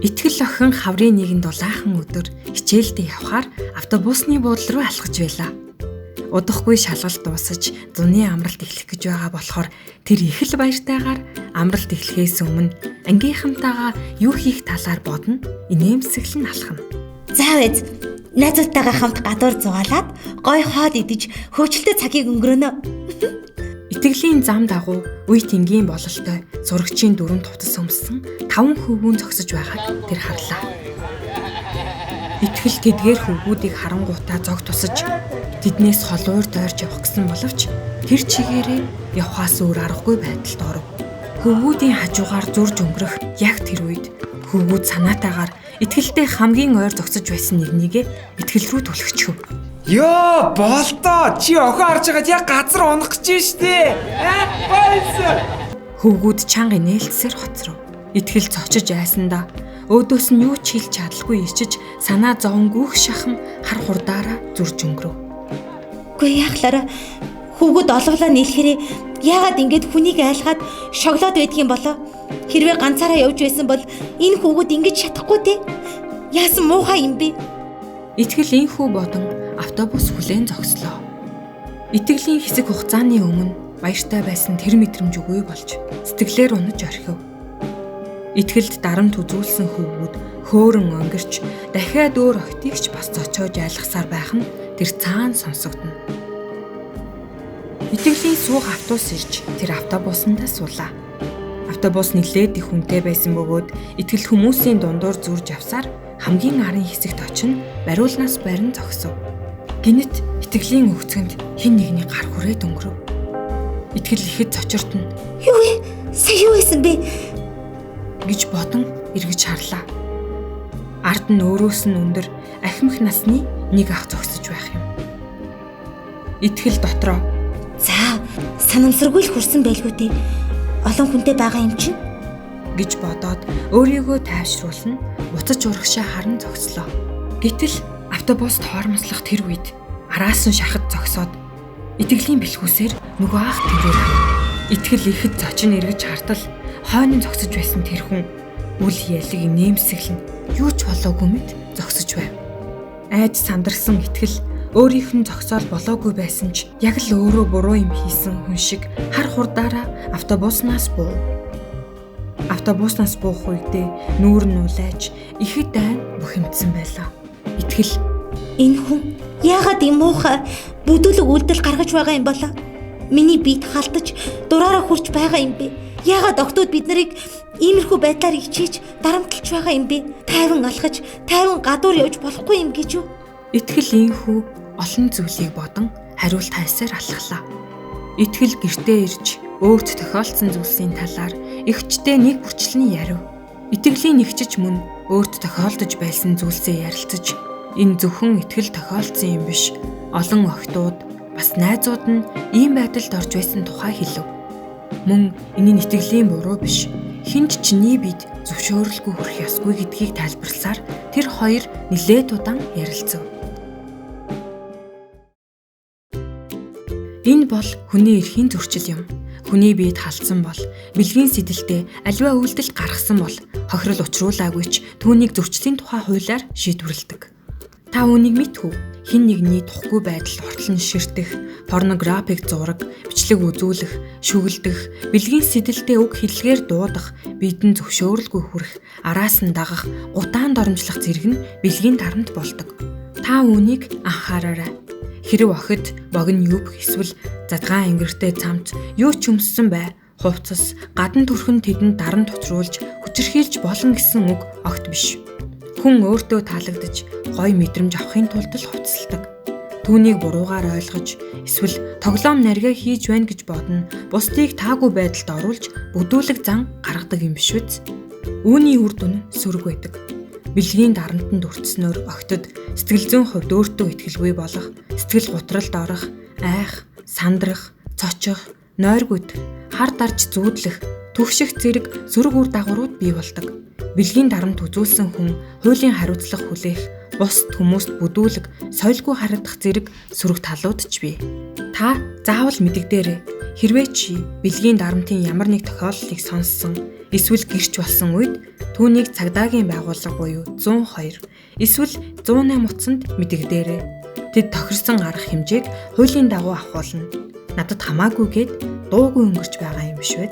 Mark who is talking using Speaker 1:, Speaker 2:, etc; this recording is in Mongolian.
Speaker 1: Итгэл охин хаврын нэгэн дулаахан өдөр хичээлдээ явхаар автобусны буудлын руу алхаж байлаа. Удахгүй шалгалт дуусаж зуны амралт эхлэх гэж байгаа болохоор тэр их л баяртайгаар амралт эхлэхээс өмнө ангийнхантайгаа юу хийх талаар бодно, инээмсэглэн нь алхана.
Speaker 2: За вэз, найзуудтайгаа хамт гадуур зугаалаад гой хоол идэж хөвчлөлтэй цагийг өнгөрөөнө.
Speaker 1: Итгэлийн зам дагуу үе тэнгийн бололтой сурагчийн дөрөв хувцас өмссөн 5 хөвгүүн зогсож байгааг тэр харлаа. Итгэл тэдгээр хөвгүүдийг харангуйтаа зог тусаж тэднээс холуур дойрч явах гэсэн боловч тэр чигээрээ явхаас өөр аргагүй байдалд оров. Хөвгүүдийн хажуугаар зурж өнгөрөх яг тэр үед хөвгүүд санаатайгаар итгэлтэй хамгийн ойр зогсож байсан нэгнийгээ итгэл рүү түлхчихв.
Speaker 3: Йоо, болтоо. Чи охин харж байгаад яг газар унах гэж штэ. Аа, баярлалаа.
Speaker 1: Хөвгүүд чанга инээлтсээр хоцров. Итгэл цочиж айсандаа өөдөөс нь юу ч хэлж чадалгүй ичиж санаа зовонгүйх шахан хар хурдаараа зурж өнгөрөв.
Speaker 2: Үгүй яхлаараа хөвгүүд олголоо нийлэхээрээ яагаад ингэж хүнийг айлгаад шоглоод байдгийн болоо? Хэрвээ ганцаараа явж байсан бол энэ хөвгүүд ингэж чадахгүй те. Яасан муухай юм бэ?
Speaker 1: Итгэл энхүү бодон автобус хүлээн зогслоо. Итгэлийн хэсэг хугацааны өмнө баяртай байсан тэр мэдрэмж үгүй болж сэтгэлээр унаж орхив. Итгэлд дарамт үзүүлсэн хөвгүүд хөөрөн өнгөрч дахиад өөр охидыг ч бас зочоож айлгасаар байх нь тэр цаана сонсогдоно. Итгэлийн суух автобус ирж тэр автобусандаа суулаа. Автобус нэлээд их хүнтэй байсан бөгөөд итгэл хүмүүсийн дундуур зурж явсаар хамгийн арын хэсэгт очин бариулнаас барин зогсов. Гинэт итгэлийн өвцгөнд хэн нэгний гар хүрээд өнгөрөв. Итгэл ихэд цочиртна.
Speaker 2: Юу вэ? Сая юу байсан бэ?
Speaker 1: Гэж бодон эргэж харлаа. Ард нь өөрөөс нь өндөр ахимх насны нэг ах зогсож байх юм. Итгэл дотроо
Speaker 2: За, санамсаргүй л хүрсэн байлгүй дээ. Олон хүнтэй байгаа юм чинь
Speaker 1: гэж бодоод өөрийгөө тайвшруулна, буцаж урагшаа харан зогслоо. Гэтэл автобус тоормослох тэр үед араас нь шахад зогсоод итгэлийн бэлхүүсээр нөгөө ах тэрээр хав. Итгэл ихэд зочин эргэж хартал хойно зогсож байсан тэр хүн үл ялэг нэмсэглэн юу ч болоогүй мэт зогсож байв. Айд сандарсан итгэл өөрийнх нь зогсоол болоогүй байсан ч яг л өөрөө буруу юм хийсэн хүн шиг хар хурдаараа автобуснаас буув. Автобуснаас буух үедээ нүүр нь улайж ихэд айн бухимдсан байлаа. Итгэл
Speaker 2: энэ хүн яагаад юм муухай бүдүүлэг үйлдэл гаргаж байгаа юм болоо? Миний биед халтаж дураараа хурж байгаа юм бэ? Яагаад октод бид нарыг иймэрхүү байдлаар ичээж дарамтлж байгаа юм бэ? Тайван алхаж, тайван гадуур явж болохгүй юм гэж үү?
Speaker 1: Итгэл энхүү олон зүйлийг бодон хариулт хайсаар алхлаа. Итгэл гэртээ ирж өөрт тохиолдсон зүйлсийн талаар эгчтэй нэг бүрчлэн ярив. Итгэлийн нэгчж мөн өөрт тохиолдож байсан зүйлсээ ярилцаж энэ зөвхөн итгэл тохиолдсон юм биш. Олон охидууд бас найзууд нь ийм байдалд орж байсан тухай хэлв. Мөн энэ нь итгэлийн буруу биш. Хинч чиний бид зөвшөөрөлгүй хүрэх ёсгүй гэдгийг тайлбарласаар тэр хоёр нилээд удаан ярилцв. Энэ бол хүний эрхийн зөрчил юм. Хүний биед халдсан бол бэлгийн сэтэлтэй аливаа үйлдэл гаргасан бол хохирол учруулаагүй ч түүнийг зөрчлийн тухай хуулиар шийдвэрлэдэг. Та үүнийг мэдхүү? Хэн нэгний тухгүй байдал ортол нь ширтэх, порнографик зураг, бичлэг үзүүлэх, шүглдэх, бэлгийн сэтэлтэй үг хэллэгээр дуудах, биедэн зөвшөөрөлгүй хүрэх, араас нь дагах, гутаан доромжлох зэрэг нь бэлгийн дарамт болдог. Та үүнийг анхаараарай. Хэрв охид богино юб эсвэл задгаан ингэртэй цамц юу ч өмссөн бай, хувцас, гадна төрхөн тэдэнд дарамт учруулж хүчирхийлж болно гэсэн үг огт биш. Хүн өөртөө таалагдаж гоё мэдрэмж авахын тулд л хувцасладаг. Түүнийг буруугаар ойлгож эсвэл тоглоом наргаа хийж байна гэж бодно, бусдыг таагүй байдалд оруулж бүдүүлэг зан гаргадаг юм биш үз? Үүний үр дүн сөрөг байдаг. Бэлгийн дарамтанд өртснөөр охидод сэтгэл зүйн хувьд өөртөө итгэлгүй болох, сэтгэл гутралд орох, айх, сандрах, цочих, нойргүйдэх, хар дарж зүүдлэх, түгших зэрэг сөрөг үр дагаврууд бий болдог. Бэлгийн дарамт үзүүлсэн хүн хуулийн хариуцлага хүлээх, бусад хүмүүст бүдүүлэг, соёлгүй харагдах зэрэг сөрөг талууд ч бий. Та заавал мэдэгдээрэй. Хэрвээ чи бэлгийн дарамтын ямар нэг тохиолдлыг сонссон эсвэл гэрч болсон үед түүнийг цагдаагийн байгууллага буюу 102 эсвэл 108 утсанд мэдэгдээрэй. Тэд тохирсон арга хэмжээг хуулийн дагуу авахулна. Надад хамаагүй гээд дуугүй өнгөрч байгаа юм биш үү?